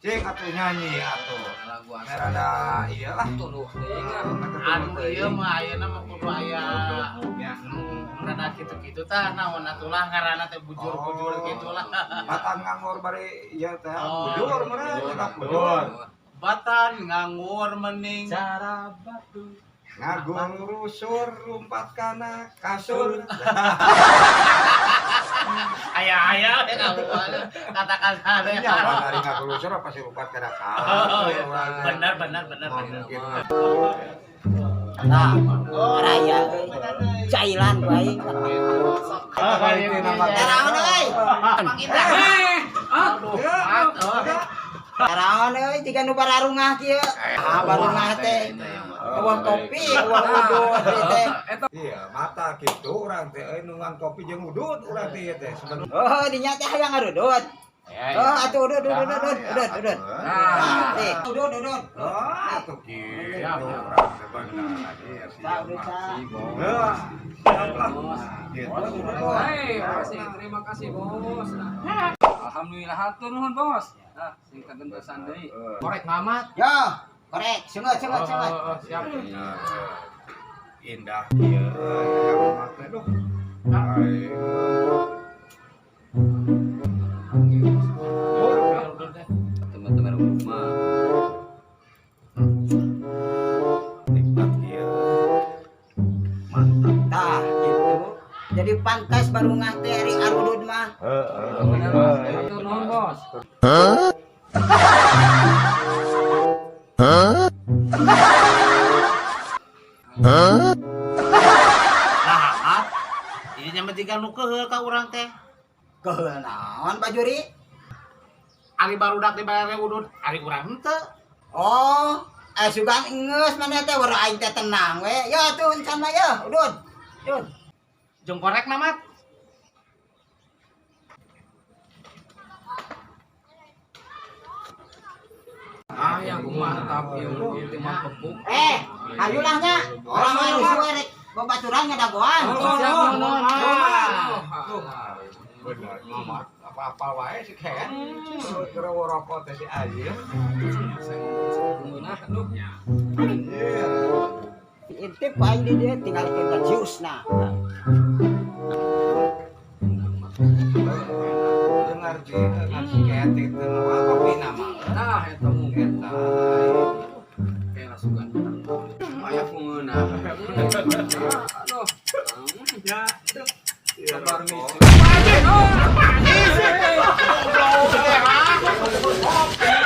Cing atuh nyanyi atuh. Lagu asal. Rada iyalah. Tuduh teuing. Anu ieu mah ayeuna mah kudu aya Ya. rada kitu-kitu tah naon atulah ngaranna teh bujur-bujur kitu lah. Batang nganggur bari ieu teh Oh, bujur meureun eta bujur. Batan nganggur mening Cara batu. Ngagung rusur lumpat kana kasur. Aya-aya we kata-kata teh. Nya orang ari ngagung rusur pasti lumpat kana kasur. Bener bener bener bener. Mungkin. Nah, raya euy. Cailan ku aing. Taraon euy. Mang Indra. Taraon euy jiga nu bararungah kieu. Ah, barungah teh. Eueuh kopi, eueuh udud teh. Iya, mata gitu urang teh euy nungan kopi jeung udud urang teh ieu teh sebenarnya. Oh, dinya teh hayang ngarudud. Oh, atuh udud udud udud udud udud. Nah, teh. Udud udud. Oh, atuh kitu urang teh bener. Iya, Tah, udud tah. Heuh, siap lah. Gitu. Hei, makasih, terima kasih bos. Nah, alhamdulillah hatur nuhun bos. Nah, sing kagentosan deui. Korek Mamat. Yo, korek, sungut sungut sungut. Oh, siap. Indah kieu hayang mah teh duh. Ai. Teman-teman rumah. Nikmat kieu. Mantap. Tah, gitu. Jadi pantas barungah teh ari arudud mah. Heeh. Bener, Bos. Hatur nuhun bos. Nah, Mat. Ini nya mah jiga nu keuheul ka urang teh. Keuheul naon Pak Juri? Ari barudak dibayar udud, ari urang henteu. Oh, sugan enggeus maneh teh baru aing teh tenang we. Yo atuh encan mah yo, udud. Udud. Jeung korek na, Mat. Ah, yang mantap ieu ieu mah kepuk. Eh, hayulah nya. Urang mah rusuh we rek babaturan ngadagoan. Siap nuhun. Bener, Mamat. Apa-apa wae si Ken. Keur rokok teh si Azil. Ngeunah aduh. Iya. Intip aing di dieu tinggal ke jiusna. Dengar di dengar si Ken teh teu mawa kopi nama. Nah, eta mungkin Eta. kayak rasukan.